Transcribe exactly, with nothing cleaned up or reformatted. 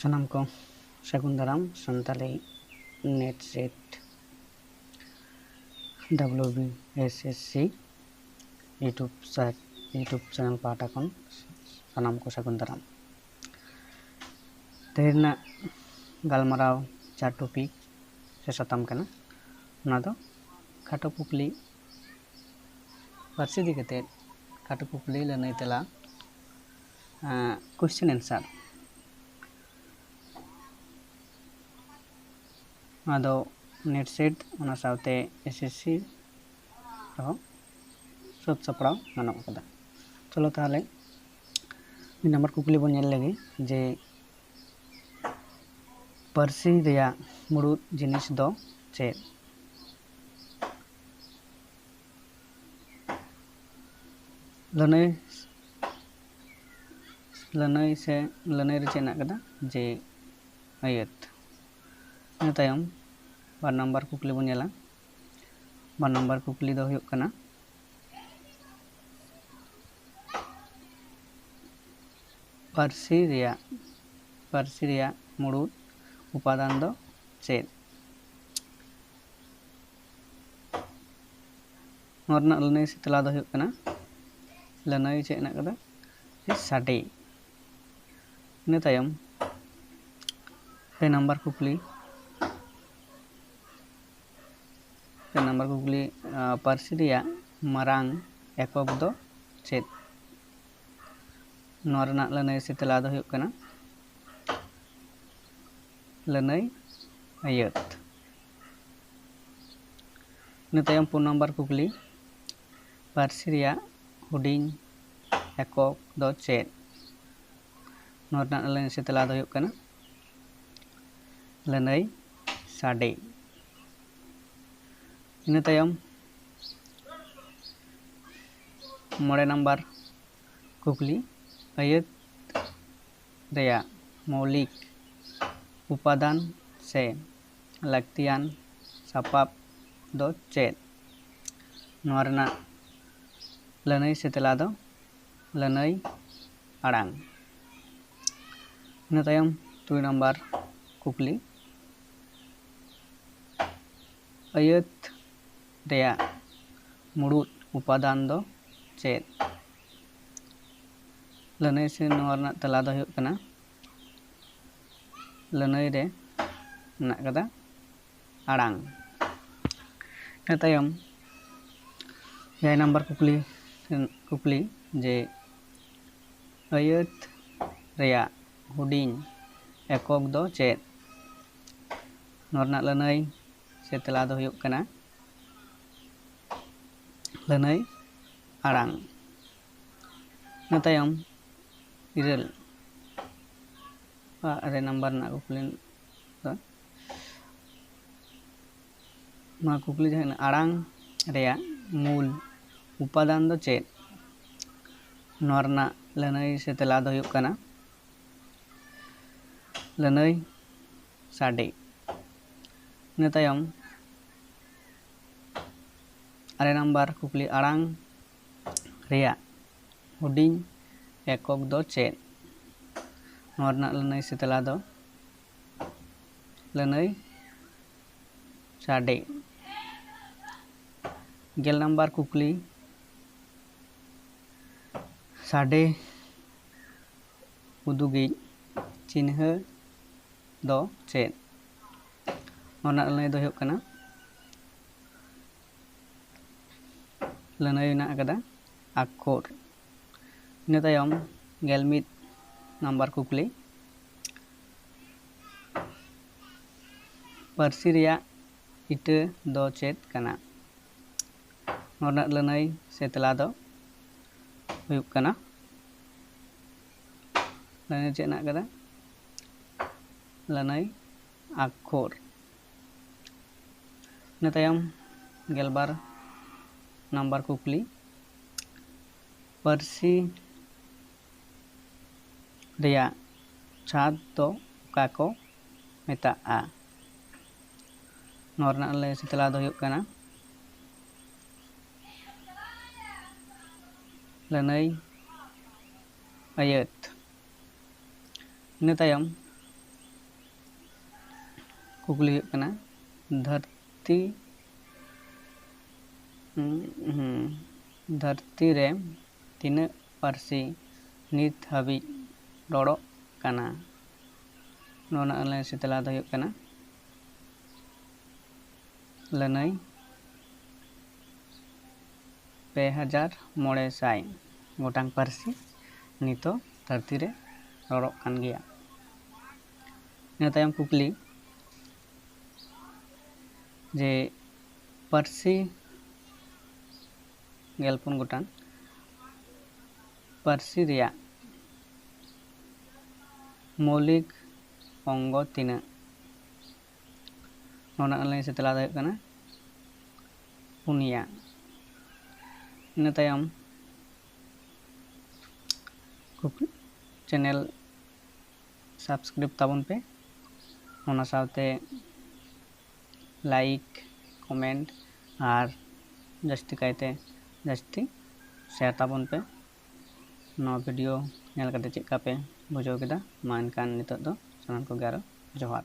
ᱥᱟᱱᱟᱢ ᱠᱚ ᱥᱟᱹᱜᱩᱱ ᱫᱟᱨᱟᱢ Santali NET SET WBSSC YouTube ᱥᱟᱨ YouTube channel ᱯᱟᱦᱴᱟ ᱠᱷᱚᱱ ᱥᱟᱱᱟᱢ ᱠᱚ ᱥᱟᱹᱜᱩᱱ ᱫᱟᱨᱟᱢ᱾ ᱛᱮᱦᱮᱧ ᱨᱮᱱᱟᱜ ᱜᱟᱞᱢᱟᱨᱟᱣ ᱡᱟᱦᱟᱸ topic ᱥᱮ ᱥᱟᱛᱟᱢ ᱠᱟᱱᱟ, ᱚᱱᱟ ᱫᱚ ᱠᱷᱟᱴᱚ ᱠᱩᱠᱞᱤ, ᱯᱟᱹᱨᱥᱤ ᱤᱫᱤ ᱠᱟᱛᱮ ᱠᱷᱟᱴᱚ ᱠᱩᱠᱞᱤ ᱞᱟᱹᱱᱟᱹᱭ ᱛᱮᱞᱟ, question answer᱾ ᱟᱫᱚ NET SET ᱚᱱᱟ ᱥᱟᱶᱛᱮ SSC ᱨᱮᱦᱚᱸ ᱥᱟᱹᱛ ᱥᱟᱯᱲᱟᱣ ᱜᱟᱱᱚᱜ ᱠᱟᱫᱟ᱾ ᱪᱚᱞᱚ ᱛᱟᱦᱚᱞᱮ ᱢᱤᱫ ᱱᱟᱢᱵᱟᱨ ᱠᱩᱠᱞᱤ ᱵᱚᱱ ᱧᱮᱞ ᱞᱮᱜᱮ ᱡᱮ ᱯᱟᱹᱨᱥᱤ ᱨᱮᱭᱟᱜ ᱢᱩᱲᱩᱫ ᱡᱤᱱᱤᱥ ᱫᱚ ᱪᱮᱫ? ᱞᱟᱹᱱᱟᱹᱭ, ᱞᱟᱹᱱᱟᱹᱭ ᱥᱮ ᱞᱟᱹᱱᱟᱹᱭ ᱨᱮ ᱪᱮᱫ ᱦᱮᱱᱟᱜ ᱠᱟᱫᱟ? ᱡᱮ ᱟᱹᱭᱟᱹᱛ᱾ ᱤᱱᱟᱹ ᱛᱟᱭᱚᱢ ᱵᱟᱨ ᱱᱟᱢᱵᱟᱨ ᱠᱩᱠᱞᱤ ᱵᱚᱱ ᱧᱮᱞᱟ᱾ ᱵᱟᱨ ᱱᱟᱢᱵᱟᱨ ᱠᱩᱠᱞᱤ ᱫᱚ ᱦᱩᱭᱩᱜ ᱠᱟᱱᱟ, ᱯᱟᱹᱨᱥᱤ ᱨᱮᱭᱟᱜ, ᱯᱟᱹᱨᱥᱤ ᱨᱮᱭᱟᱜ ᱢᱩᱲᱩᱫ ᱩᱯᱟᱫᱟᱱ ᱫᱚ ᱪᱮᱫ? ᱱᱚᱣᱟ ᱨᱮᱱᱟᱜ ᱞᱟᱹᱱᱟᱹᱭ ᱥᱮ ᱛᱮᱞᱟ ᱫᱚ ᱦᱩᱭᱩᱜ ᱠᱟᱱᱟ, ᱞᱟᱹᱱᱟᱹᱭ ᱪᱮᱫ ᱦᱮᱱᱟᱜ ᱠᱟᱫᱟ? ᱥᱟᱰᱮ᱾ ᱤᱱᱟᱹ ᱛᱟᱭᱚᱢ ᱯᱮ ᱱᱟᱢᱵᱟᱨ ᱠᱩᱠᱞᱤ, ᱯᱮ ᱱᱟᱢᱵᱟᱨ ᱠᱩᱠᱞᱤ, ᱟᱸ, ᱯᱟᱹᱨᱥᱤ ᱨᱮᱭᱟᱜ ᱢᱟᱨᱟᱝ ᱮᱠᱚᱠ ᱫᱚ ᱪᱮᱫ? ᱱᱚᱣᱟ ᱨᱮᱱᱟᱜ ᱞᱟᱹᱱᱟᱹᱭ ᱥᱮ ᱛᱮᱞᱟ ᱫᱚ ᱦᱩᱭᱩᱜ ᱠᱟᱱᱟ ᱞᱟᱹᱱᱟᱹᱭ ᱟᱹᱭᱟᱹᱛ᱾ ᱤᱱᱟᱹ ᱛᱟᱭᱚᱢ ᱯᱩᱱ ᱱᱟᱢᱵᱟᱨ ᱠᱩᱠᱞᱤ, ᱯᱟᱹᱨᱥᱤ ᱨᱮᱭᱟᱜ ᱦᱩᱰᱤᱧ ᱮᱠᱚᱠ ᱫᱚ ᱪᱮᱫ? ᱱᱚᱣᱟ ᱨᱮᱱᱟᱜ ᱞᱟᱹᱱᱟᱹᱭ ᱥᱮ ᱛᱮᱞᱟ ᱫᱚ ᱦᱩᱭᱩᱜ ᱠᱟᱱᱟ ᱞᱟᱹᱱᱟᱹᱭ ᱥᱟᱰᱮ᱾ ᱤᱱᱟᱹ ᱛᱟᱭᱚᱢ ᱢᱚᱬᱮ ᱱᱟᱢᱵᱟᱨ ᱠᱩᱠᱞᱤ, ᱟᱹᱭᱟᱹᱛ ᱨᱮᱭᱟᱜ ᱢᱳᱣᱞᱤᱠ ᱩᱯᱟᱫᱟᱱ ᱥᱮ ᱞᱟᱹᱠᱛᱤᱭᱟᱱ ᱥᱟᱯᱟᱵ ᱫᱚ ᱪᱮᱫ? ᱱᱚᱣᱟ ᱨᱮᱱᱟᱜ ᱞᱟᱹᱱᱟᱹᱭ ᱥᱮ ᱛᱮᱞᱟ ᱫᱚ ᱞᱟᱹᱱᱟᱹᱭ ᱟᱲᱟᱝ᱾ ᱤᱱᱟᱹ ᱛᱟᱭᱚᱢ ᱛᱩᱨᱩᱭ ᱱᱟᱢᱵᱟᱨ ᱠᱩᱠᱞᱤ, ᱟᱹᱭᱟᱹᱛ ᱨᱮᱭᱟᱜ ᱢᱩᱲᱩᱫ ᱩᱯᱟᱫᱟᱱ ᱫᱚ ᱪᱮᱫ? ᱞᱟᱹᱱᱟᱹᱭ ᱥᱮ ᱱᱚᱣᱟ ᱨᱮᱱᱟᱜ ᱛᱮᱞᱟ ᱫᱚ ᱦᱩᱭᱩᱜ ᱠᱟᱱᱟ, ᱞᱟᱹᱱᱟᱹᱭ ᱨᱮ ᱢᱮᱱᱟᱜ ᱠᱟᱫᱟ ᱟᱲᱟᱝ᱾ ᱤᱱᱟᱹ ᱛᱟᱭᱚᱢ ᱮᱭᱟᱭ ᱱᱟᱢᱵᱟᱨ ᱠᱩᱠᱞᱤ, ᱠᱩᱠᱞᱤ ᱡᱮ ᱟᱹᱭᱟᱹᱛ ᱨᱮᱭᱟᱜ ᱦᱩᱰᱤᱧ ᱮᱠᱚᱠ ᱫᱚ ᱪᱮᱫ? ᱱᱚᱣᱟ ᱨᱮᱱᱟᱜ ᱞᱟᱹᱱᱟᱹᱭ ᱥᱮ ᱛᱮᱞᱟ ᱫᱚ ᱦᱩᱭᱩᱜ ᱠᱟᱱᱟ ᱞᱟᱹᱱᱟᱹᱭ ᱟᱲᱟᱝ᱾ ᱤᱱᱟᱹ ᱛᱟᱭᱚᱢ ᱤᱨᱟᱹᱞ, ᱟᱨᱮ ᱱᱟᱢᱵᱟᱨ ᱨᱮᱱᱟᱜ ᱠᱩᱠᱞᱤ ᱫᱚ, ᱱᱚᱣᱟ ᱠᱩᱠᱞᱤ ᱡᱟᱦᱟᱸ ᱟᱲᱟᱝ ᱨᱮᱭᱟᱜ ᱢᱩᱞ ᱩᱯᱟᱫᱟᱱ ᱫᱚ ᱪᱮᱫ? ᱱᱚᱣᱟ ᱨᱮᱱᱟᱜ ᱞᱟᱹᱱᱟᱹᱭ ᱥᱮ ᱛᱮᱞᱟ ᱫᱚ ᱦᱩᱭᱩᱜ ᱠᱟᱱᱟ ᱞᱟᱹᱱᱟᱹᱭ ᱥᱟᱰᱮ᱾ ᱤᱱᱟᱹ ᱛᱟᱭᱚᱢ ᱟᱨᱮ ᱱᱟᱢᱵᱟᱨ ᱠᱩᱠᱞᱤ, ᱟᱲᱟᱝ ᱨᱮᱭᱟᱜ ᱦᱩᱰᱤᱧ ᱮᱠᱚᱠ ᱫᱚ ᱪᱮᱫ? ᱱᱚᱣᱟ ᱨᱮᱱᱟᱜ ᱞᱟᱹᱱᱟᱹᱭ ᱥᱮ ᱛᱮᱞᱟ ᱫᱚ ᱞᱟᱹᱱᱟᱹᱭ ᱥᱟᱰᱮ᱾ ᱜᱮᱞ ᱱᱟᱢᱵᱟᱨ ᱠᱩᱠᱞᱤ, ᱥᱟᱰᱮ ᱩᱫᱩᱜᱤᱡ ᱪᱤᱱᱦᱟᱹ ᱫᱚ ᱪᱮᱫ? ᱱᱚᱣᱟ ᱨᱮᱱᱟᱜ ᱞᱟᱹᱱᱟᱹᱭ ᱫᱚ ᱦᱩᱭᱩᱜ ᱠᱟᱱᱟ, ᱞᱟᱹᱱᱟᱹᱭ ᱢᱮᱱᱟᱜ ᱟᱠᱟᱫᱟ ᱟᱠᱷᱚᱨ᱾ ᱤᱱᱟᱹ ᱛᱟᱭᱚᱢ ᱜᱮᱞ ᱢᱤᱫ ᱱᱟᱢᱵᱟᱨ ᱠᱩᱠᱞᱤ, ᱯᱟᱹᱨᱥᱤ ᱨᱮᱭᱟᱜ ᱤᱴᱟᱹ ᱫᱚ ᱪᱮᱫ ᱠᱟᱱᱟ? ᱱᱚᱣᱟ ᱨᱮᱱᱟᱜ ᱞᱟᱹᱱᱟᱹᱭ ᱥᱮ ᱛᱮᱞᱟ ᱫᱚ ᱦᱩᱭᱩᱜ ᱠᱟᱱᱟ, ᱞᱟᱹᱱᱟᱹᱭ ᱪᱮᱫ ᱦᱮᱱᱟᱜ ᱟᱠᱟᱫᱟ? ᱞᱟᱹᱱᱟᱹᱭ ᱟᱠᱷᱚᱨ᱾ ᱤᱱᱟᱹ ᱛᱟᱭᱚᱢ ᱜᱮᱞᱵᱟᱨ ᱱᱟᱢᱵᱟᱨ ᱠᱩᱠᱞᱤ, ᱯᱟᱹᱨᱥᱤ ᱨᱮᱭᱟᱜ ᱪᱷᱟᱫᱽ ᱫᱚ ᱚᱠᱟ ᱠᱚ ᱢᱮᱛᱟᱜᱼᱟ? ᱱᱚᱣᱟ ᱨᱮᱱᱟᱜ ᱞᱟᱹᱭ ᱥᱮ ᱛᱮᱞᱟ ᱫᱚ ᱦᱩᱭᱩᱜ ᱠᱟᱱᱟ ᱞᱟᱹᱱᱟᱹᱭ ᱟᱹᱭᱟᱹᱛ᱾ ᱤᱱᱟᱹ ᱛᱟᱭᱚᱢ ᱠᱩᱠᱞᱤ ᱦᱩᱭᱩᱜ ᱠᱟᱱᱟ, ᱫᱷᱟᱹᱨᱛᱤ ᱫᱷᱟᱹᱨᱛᱤ ᱨᱮ ᱛᱤᱱᱟᱹᱜ ᱯᱟᱹᱨᱥᱤ ᱱᱤᱛ ᱦᱟᱹᱵᱤᱡ ᱨᱚᱲᱚᱜ ᱠᱟᱱᱟ? ᱱᱚᱣᱟ ᱨᱮᱱᱟᱜ ᱞᱟᱹᱱᱟᱹᱭ ᱥᱮ ᱛᱮᱞᱟ ᱫᱚ ᱦᱩᱭᱩᱜ ᱠᱟᱱᱟ ᱞᱟᱹᱱᱟᱹᱭ ᱯᱮ ᱦᱟᱡᱟᱨ ᱢᱚᱬᱮ ᱥᱟᱭ ᱜᱚᱴᱟᱝ ᱯᱟᱹᱨᱥᱤ ᱱᱤᱛᱚᱜ ᱫᱷᱟᱹᱨᱛᱤ ᱨᱮ ᱨᱚᱲᱚᱜ ᱠᱟᱱ ᱜᱮᱭᱟ᱾ ᱤᱱᱟᱹ ᱛᱟᱭᱚᱢ ᱠᱩᱠᱞᱤ ᱡᱮ ᱯᱟᱹᱨᱥᱤ ᱜᱮᱞ ᱯᱩᱱ ᱜᱚᱴᱟᱝ ᱯᱟᱹᱨᱥᱤ ᱨᱮᱭᱟᱜ ᱢᱳᱣᱞᱤᱠ ᱚᱝᱜᱚ ᱛᱤᱱᱟᱹᱜ? ᱱᱚᱣᱟ ᱨᱮᱱᱟᱜ ᱞᱟᱹᱭ ᱥᱮ ᱛᱮᱞᱟ ᱫᱚ ᱦᱩᱭᱩᱜ ᱠᱟᱱᱟ ᱯᱩᱱᱭᱟ᱾ ᱤᱱᱟᱹ ᱛᱟᱭᱚᱢ ᱠᱩᱠ- channel subscribe ᱛᱟᱵᱚᱱ ᱯᱮ, ᱚᱱᱟ ᱥᱟᱶᱛᱮ like, comment ᱟᱨ ᱡᱟᱹᱥᱛᱤ ᱠᱟᱭᱛᱮ ᱡᱟᱹᱥᱛᱤ share ᱛᱟᱵᱚᱱ ᱯᱮ᱾ ᱱᱚᱣᱟ video ᱧᱮᱞ ᱠᱟᱛᱮ ᱪᱮᱫ ᱞᱮᱠᱟ ᱯᱮ ᱵᱩᱡᱷᱟᱹᱣ ᱠᱮᱫᱟ? ᱢᱟ ᱮᱱᱠᱷᱟᱱ ᱱᱤᱛᱚᱜ ᱫᱚ ᱥᱟᱱᱟᱢ ᱠᱚᱜᱮ ᱟᱨᱚ ᱡᱚᱦᱟᱨ᱾